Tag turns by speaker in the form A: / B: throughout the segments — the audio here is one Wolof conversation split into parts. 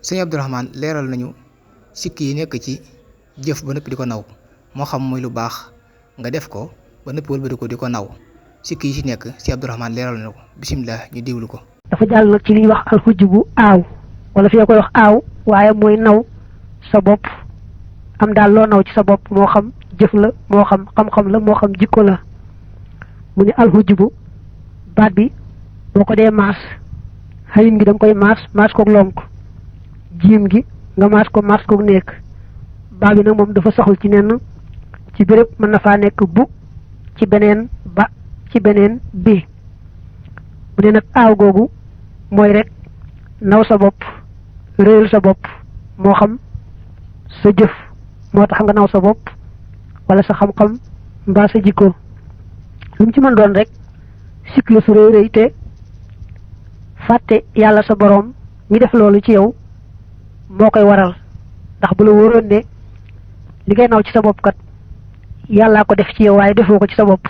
A: sëñ Abdourahmane leeral nañu sikk yi nekk ci jëf ba noppi di ko naw moo xam muy lu baax nga def ko ba noppi wëlbati ko di ko naw sikk yi ci nekk sëñ Abdourahmane leeral na ko bisimilah ñu diwlu ko.
B: dafa jàll nag ci liy wax alxujbu aaw wala fi koy wax aaw waaye mooy naw sa bopp am daal loo naw ci sa bopp moo xam jëf la moo xam xam-xam la moo xam jikko la mu ne alxujbu baat bi boo ko dee maas xayin gi da nga koy maas koog lonk jiim gi nga maas koog nekk baa bi nag moom dafa saxul ci nenn ci béréb mën na faa nekk bu ci beneen ba ci beneen bi mu ne nag aaw googu mooy rek naw sa bopp réyal sa bopp moo xam sa jëf moo tax nga naw sa bopp wala sa xam-xam mbaa sa jikko lu mu ci mën doon rek sikk la su rëy rëy te fàtte yàlla sa boroom mi def loolu ci yow moo koy waral ndax bu la wóoroon ne li ngay naw ci sa bopp kat yàllaa ko def ci yow waaye defoo ko ci sa bopp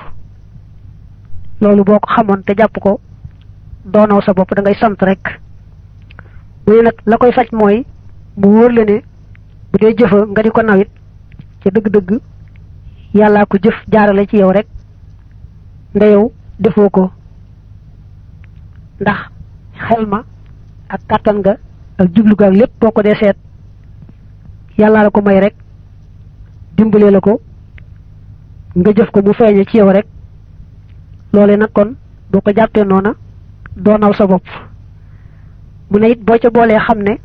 B: loolu boo ko xamoon te jàpp ko doo naw sa bopp da ngay sant rek mu ne nag la koy faj mooy mu wóor la ne bu dee jëfa nga di ko nawit ca dëgg-dëgg yàllaa ko jëf jaarale ci yow rek nda yow defoo ko ndax xel ma ak kàttan nga ak jublu ga ak lépp boo ko dee seet yàllaa la ko may rek dimbalee la ko nga jëf ko mu feeñe ci yow rek loole nag kon boo ko jàppee noona doo naw sa bopp mu ne it boo ca boolee xam ne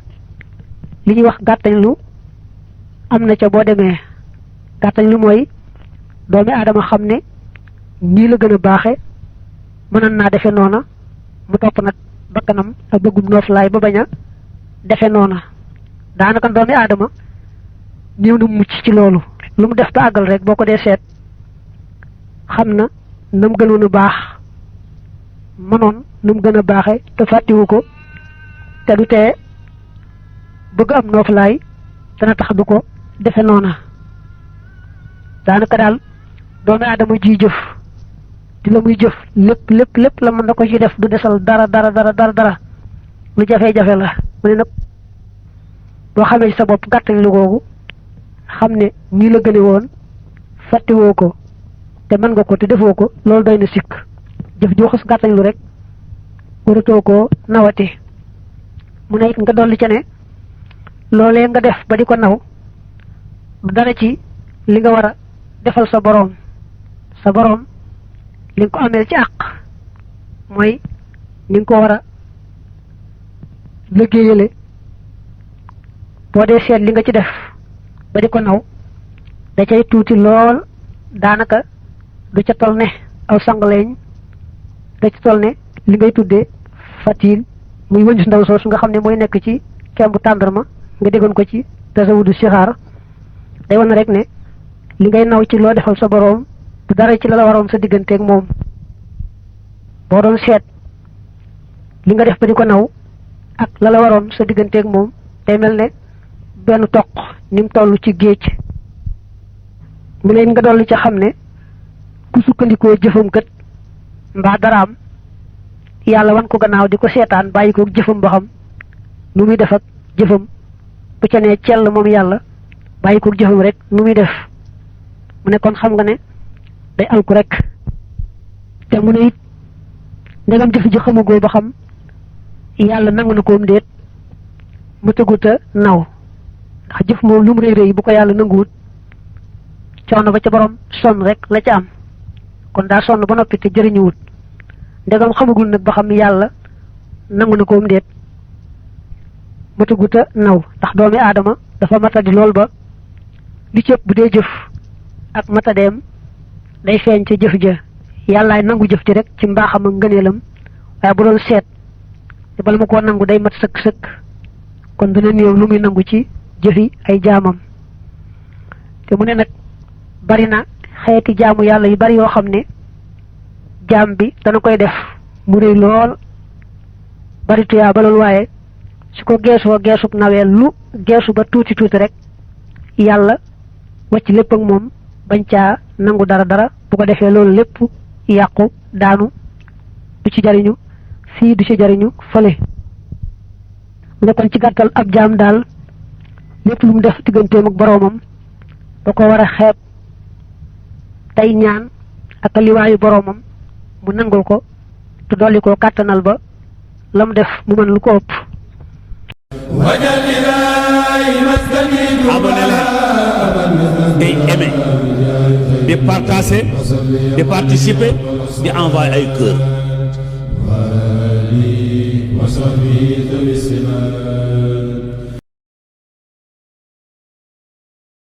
B: li ñuy wax gàttañ lu am na ca boo demee gàttañ lu mooy doomi aadama xam ne nii la gën a baaxe mënoon naa defe noona mu topp nag bakkanam ak bëggum nooflaay ba bañ a defe noona daanaka doomi aadama néew na mucc ci loolu lu mu def ba àggal rek boo ko dee seet xam na nam gënoon a baax mënoon nu mu gën a baaxe te fàttiwu ko te du tee bëgg am nooflaay dana tax du ko defe noona daanaka daal doomi aadama ji jëf di la muy jëf lépp la mën na ko ci def du desal dara lu jafe-jafe la mu ne nag boo xamee ci sa bopp gàttañ lu googu xam ne nii la gëne woon fàttiwoo ko te mën nga ko te defoo ko loolu doy na sikk jëf joo xas gàttañ lu rek waratoo koo nawati mu ne it nga dolli ca ne loolee nga def ba di ko naw du dara ci li nga war a defal sa boroom li nga ko amee ci àq mooy ni nga ko war a liggéeyale boo dee seet li nga ci def ba di ko naw da cay tuuti lool daanaka du ca tol ne aw sangaleeñ da ca tol ne li ngay tuddee fatil muy wëñus ndaw soosu nga xam ne mooy nekk ci kembu tàndarma nga déggoon ko ci tasawudu sixaar day wan rek ne li ngay naw ci loo defal sa boroom du dara ci la la waroon sa digganteeg moom boo doon seet li nga def ba di ko naw ak la la waroon sa digganteeg moom day mel ne benn toq ni mu toll ci géej mu leen nga dolli ca xam ne ku sukkandikoo jëfam kët mbaa daraam yàlla wan ko gannaaw di ko seetaan bàyyi ko jëfam ba xam nu muy def ak jëfam bu ca nee cell moom yàlla bàyyi ko jëfam rek nu muy def mu ne kon xam nga ne day alku rek te mu ne it ndegam jëf ji xamagoo ba xam yàlla nangu na koom déet mu tëguta naw ndax jëf moom lu mu rëy rëy bu ko yàlla nanguwut coono ba ca borom sonn rek la ca am kon daa sonn ba noppi te jëriñuwut ndegam xamagul nag ba xam yàlla nangu na koom déet mu tëguta naw ndax doomi aadama dafa matadi lool ba li ci ëpp bu dee jëf ak matadeem day feeñ ca jëf ja yàllaay nangu jëf ji rek ci mbaaxam ak ngëneelam waaye bu doon seet te bala ma koo nangu day mat sëkk kon dina néew lu muy nangu ci jëfi ay jaamam te mu ne nag bari na xeeti jaamu yàlla yu bari yoo xam ne jaam bi dana koy def mu rëy lool bari tuyaa ba loolu waaye su ko geesub nawee lu geesu ba tuuti rek yàlla wàcc lépp ak moom bañ caa nangu dara bu ko defee loolu lépp yàqu daanu du ci jariñu fii du ci jariñu fële mu ne kon ci gàttal ab jaam daal lépp lu mu def digganteem ak boroomam da ko war a xeeb tey ñaan ak liwaayu boroomam mu nangul ko te dolli ko kàttanal ba la mu def mu mën lu ko ëpp.
C: abonné leen et aimé di partager di participer di envoyer ay cœur.